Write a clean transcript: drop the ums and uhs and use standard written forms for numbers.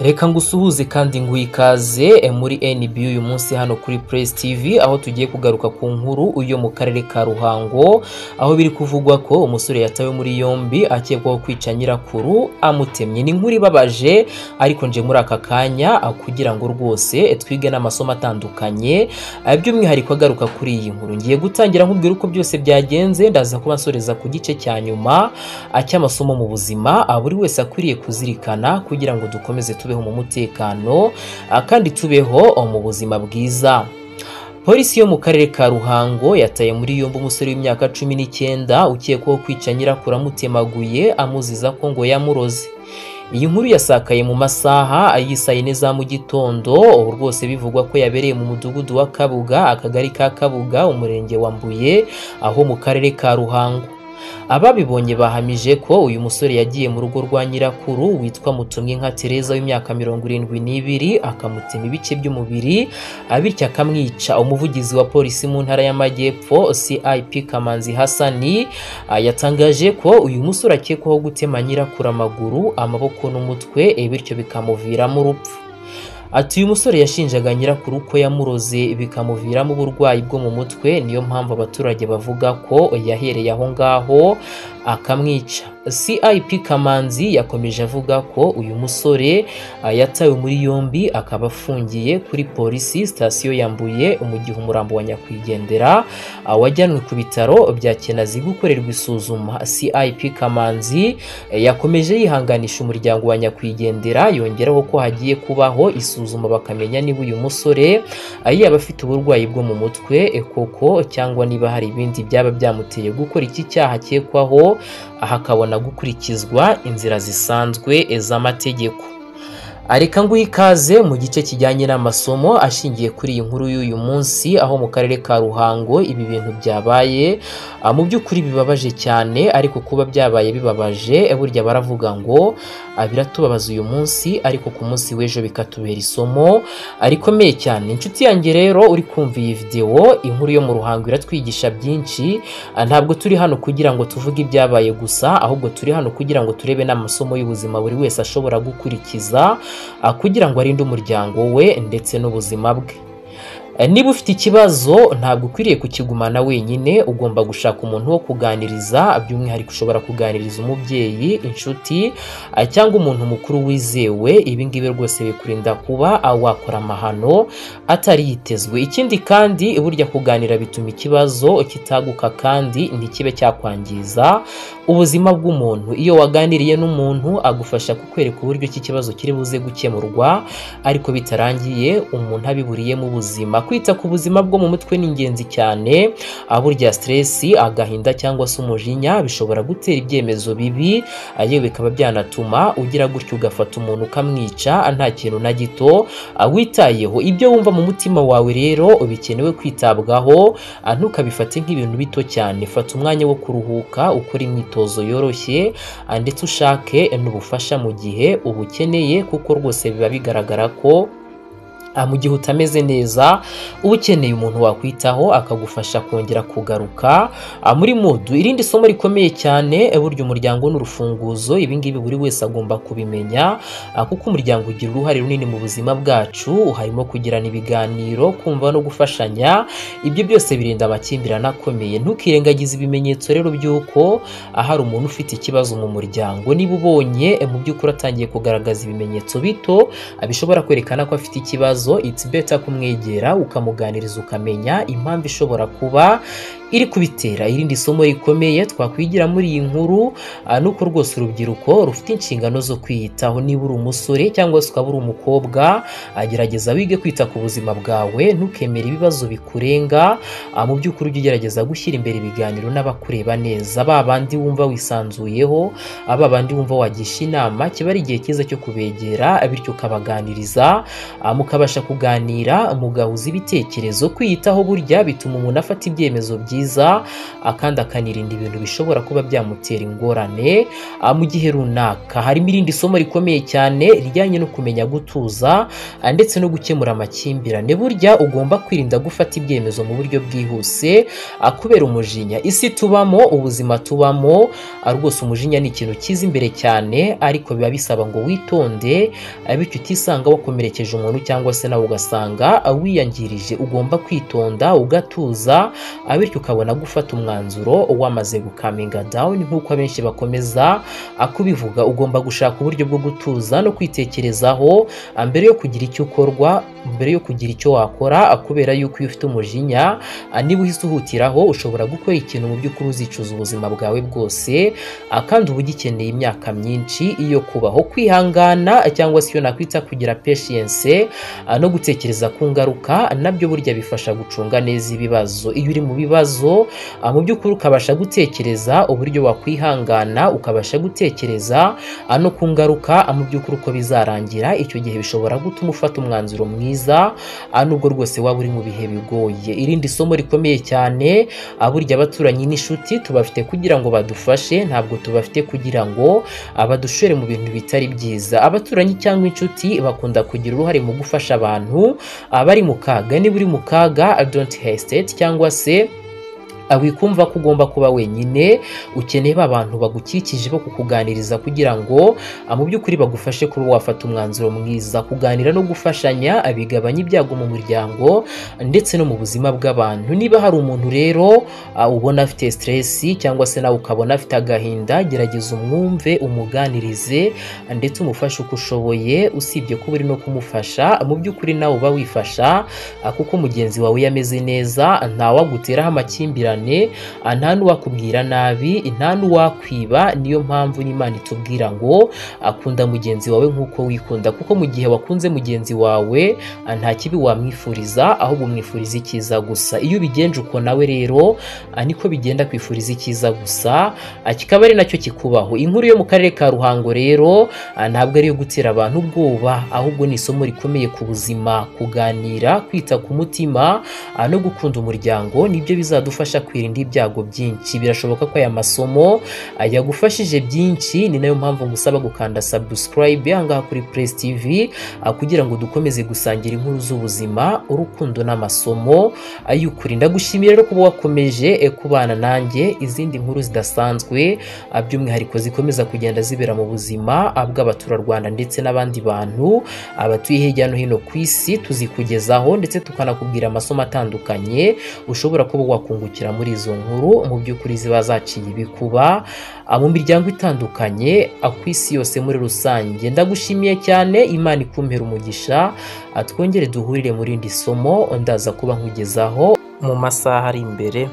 Reka ngusuhuze kandi nguhe ikaze muri NB uyu munsi hano kuri Press TV, aho tugiye kugaruka ku nkuru yo mu karere ka Ruhango, aho biri kuvugwa ko umusore yatawe muri yombi akekwaho kwica nyirakuru amutemye. Ni inkuru ibabaje, ariko nje muri aka kanya kugira ngo rwose twige n'amasomo atandukanye by'umwihariko agaruka kuri iyi nkuru. Ngiye gutangira nkubwira uko byose byagenze, ndaza kuba nsoreza ku gice cya nyuma cy'amasomo mu buzima buri wese akwiriye kuzirikana kugira ngo dukomeze tubeho mu mutekano kandi tubeho mu buzima bwiza. Polisi yo mu karere ka Ruhango yataye muri yombi umusore w'imyaka 19 ukekwaho kwica nyirakuru amutemaguye amuziza ko ngo yamuroze. Iyi nkuru yasakaye mu masaha y'isaa yine za mu gitondo, ubu rwose bivugwa ko yabereye mu mudugudu wa Kabuga, akagari ka Kabuga, umurenge wa Mbuye, aho mu karere ka Ruhango. Ababibonye bahamije ko uyu musore yagiye mu rugo rwa nyirakuru witwa Mutumwinka Tereza w'imyaka 72 akamutema ibice by'umubiri bityo akamwica. Umuvugizi wa polisi mu ntara y'Amajyepfo CIP Kamanzi Hassani yatangaje ko uyu musore akekwaho gutema nyirakuru amaguru, amaboko n'umutwe bityo bikamuviramo urupfu. Ati uyu musore yashinjaga nyirakuru ko yamuroze bikamuviramo uburwayi bwo mu mutwe, niyo mpamvu abaturage bavuga ko yahereye aho ngaho akamwica. CIP Kamanzi yakomeje avuga ko uyu musore yatawe muri yombi akaba afungiye kuri polisi sitasiyo ya Mbuye, mu gihe umurambo wa nyakwigendera wajyanwe ku bitaro bya Kenazi gukorerwa isuzuma. CIP Kamanzi yakomeje yihanganisha umuryango wa nyakwigendera, yongeraho ko hagiye kubaho isuzuma bakamenya niba uyu musore yaba afite uburwayi bwo mu mutwe koko cyangwa niba hari ibindi byaba byamuteye gukora iki cyaha akekwaho, hakabona gukurikizwa inzira zisanzwe z'amategeko. Areka nguhe ikaze mu gice kijyanye n'amasomo ashingiye kuri iyi nkuru y'uyu munsi, aho mu karere ka Ruhango ibi bintu byabaye mu by'ukuri bibabaje cyane, ariko kuba byabaye bibabaje burya baravuga ngo biratubabaza uyu munsi ariko ku munsi w'ejo bikatubera isomo rikomeye cyane. Inshuti yanjye rero uri kumva iyi video, inkuru yo mu Ruhango iratwigisha byinshi. Ntabwo turi hano kugira ngo tuvuge ibyabaye gusa, ahubwo turi hano kugira ngo turebe n'amasomo y'ubuzima buri wese ashobora gukurikiza kugira ngo arinde umuryango we ndetse n'ubuzima bwe. Niba ufite ikibazo ntabwo ukwiriye kukigumana wenyine, ugomba gushaka umuntu wo kuganiriza. By'umwihariko ushobora kuganiriza umubyeyi, inshuti cyangwa umuntu mukuru wizewe. Ibi ngibi rwose bikurinda kuba wakora amahano atari yitezwe. Ikindi kandi burya kuganira bituma ikibazo kitaguka kandi ntikibe cyakwangiza ubuzima bw'umuntu. Iyo waganiriye n'umuntu agufasha kukwereka uburyo iki kibazo kiri buze gukemurwa, ariko bitarangiye umuntu abiburiyemo ubuzima. Kwita ku buzima bwo mu mutwe ni ingenzi cyane. Burya stress, agahinda cyangwa se umujinya bishobora gutera ibyemezo bibi, yewe bikaba byanatuma ugira gutyo ugafata umuntu ukamwica nta kintu na gito witayeho. Ibyo wumva mu mutima wawe rero bikenewe kwitabwaho, ntukabifate nk'ibintu bito cyane. Fata umwanya wo kuruhuka, ukora imyitozo yoroshye ndetse ushake n'ubufasha mu gihe ubukeneye, kuko rwose biba bigaragara ko mu gihe utameze neza uba ukeneye umuntu wakwitaho akagufasha kongera kugaruka muri mudu. Irindi somo rikomeye cyane, burya umuryango ni urufunguzo. Ibi ngibi buri wese agomba kubimenya, kuko umuryango ugira uruhare runini mu buzima bwacu, harimo kugirana ibiganiro, kumva no gufashanya. Ibyo byose birinda amakimbirane akomeye. Ntukirengagize ibimenyetso rero by'uko hari umuntu ufite ikibazo mu muryango. Niba ubonye mu by'ukuri atangiye kugaragaza ibimenyetso bito bishobora kwerekana ko afite ikibazo, it's better kumwegera ukamuganiriza ukamenya impamvu ishobora kuba iri kubitera. Irindi somo rikomeye twakwigira muri iyi nkuru nuko rwose urubyiruko rufite inshingano zo kwiyitaho. Niba uri umusore cyangwa se ukaba uri umukobwa, gerageza wige kwita ku buzima bwawe, ntukemere ibibazo bikurenga. Mu by'ukuri ujye ugerageza gushyira imbere ibiganiro n'abakureba neza, ba bandi wumva wisanzuyeho, ba bandi wumva wagisha inama. Kiba ari igihe cyiza cyo kubegera bityo ukabaganiriza, mukabasha Mukabasha kuganira, mugahuza ibitekerezo. Kwiyitaho burya bituma umuntu afata ibyemezo byiza, kandi akanirinda ibintu bishobora kuba byamutera ingorane mu gihe runaka. Harimo irindi somo rikomeye cyane rijyanye no kumenya gutuza ndetse no gukemura amakimbirane. Burya ugomba kwirinda gufata ibyemezo mu buryo bwihuse kubera umujinya. Isi tubamo, ubuzima tubamo, rwose umujinya ni ikintu kiza imbere cyane, ariko biba bisaba ngo witonde, bityo utisanga wakomerekeje umuntu cyangwa se nawe ugasanga wiyangirije. Ugomba kwitonda ugatuza, bityo ukabona gufata umwanzuro wamaze gucalminga down, nk'uko abenshi bakomeza kubivuga. Ugomba gushaka uburyo bwo gutuza no kwitekerezaho mbere yo kugira icyo ukorwa, mbere yo kugira icyo wakora, kubera yuko iyo ufite umujinya, niba uhise uhutiraho, ushobora gukora ikintu mu by'ukuri uzicuza ubuzima bwawe bwose, kandi uba ugikeneye imyaka myinshi iyo kubaho. Kwihangana cyangwa se iyo nakwita kugira patience no gutekereza ku ngaruka, nabyo burya bifasha gucunga neza ibibazo. Iyo uri mu bibazo, mu by'ukuri ukabasha gutekereza uburyo wakwihangana, ukabasha gutekereza no ku ngaruka, mu by'ukuri uko bizarangira, icyo gihe bishobora gutuma ufata umwanzuro mwiza, nubwo rwose waba uri mu bihe bigoye. Irindi somo rikomeye cyane, burya abaturanyi n'inshuti tubafite kugira ngo badufashe, ntabwo tubafite kugira ngo badushore mu bintu bitari byiza. Abaturanyi cyangwa inshuti bakunda kugira uruhare mu gufasha abantu bari mu kaga. Niba uri mu kaga, don't hesitate, cyangwa se wikumva ko ugomba kuba wenyine. Ukeneye ba bantu bagukikije bo kukuganiriza kugira ngo mu by'ukuri bagufashe kuba wafata umwanzuro mwiza. Kuganira no gufashanya bigabanya ibyago mu muryango ndetse no mu buzima bw'abantu. Niba hari umuntu rero ubona afite stress, cyangwa se nawe ukabona afite agahinda, gerageza umwumve, umuganirize ndetse umufashe uko ushoboye. Usibye kuba uri no kumufasha, mu by'ukuri nawe uba wifasha, kuko mugenzi wawe iyo ameze neza ntawaguteraho amakimbirane, nta n'uwakubwira nabi, nta n'uwakwiba. Niyo mpamvu n'Imana itubwira ngo akunda mugenzi wawe nk'uko wikunda, kuko mu gihe wakunze mugenzi wawe nta kibi wamwifuriza, ahubwo umwifuriza icyiza gusa. Iyo ubigenje uko nawe rero niko bigenda, kwifuriza icyiza gusa kikaba ari nacyo kikubaho. Inkuru yo mu karere ka Ruhango rero ntabwo ari iyo gutera abantu ubwoba, ahubwo ni isomo rikomeye ku buzima. Kuganira, kwita ku mutima no gukunda umuryango nibyo bizadufasha kwirinda ibyago byinshi. Birashoboka ko aya masomo yagufashije byinshi, ni nayo mpamvu ngusaba gukanda subscribe ahangaha kuri Press TV kugira ngo dukomeze gusangira inkuru z'ubuzima, urukundo n'amasomo y'ukuri. Ndagushimiye rero kuba wakomeje kubana nanjye. Izindi nkuru zidasanzwe, by'umwihariko zikomeza kugenda zibera mu buzima bw'abaturarwanda ndetse n'abandi bantu abatuye hirya no hino ku isi, tuzikugezaho ndetse tukanakubwira amasomo atandukanye ushobora kuba wakungukira muri izo nkuru, mu by'ukuri ziba zaciye ibikuba mu miryango itandukanye ku isi yose muri rusange. Ndagushimiye cyane, Imana ikumpera umugisha. Twongere duhurire muri indi somo ndaza kuba nkugezaho mu masaha ari imbere.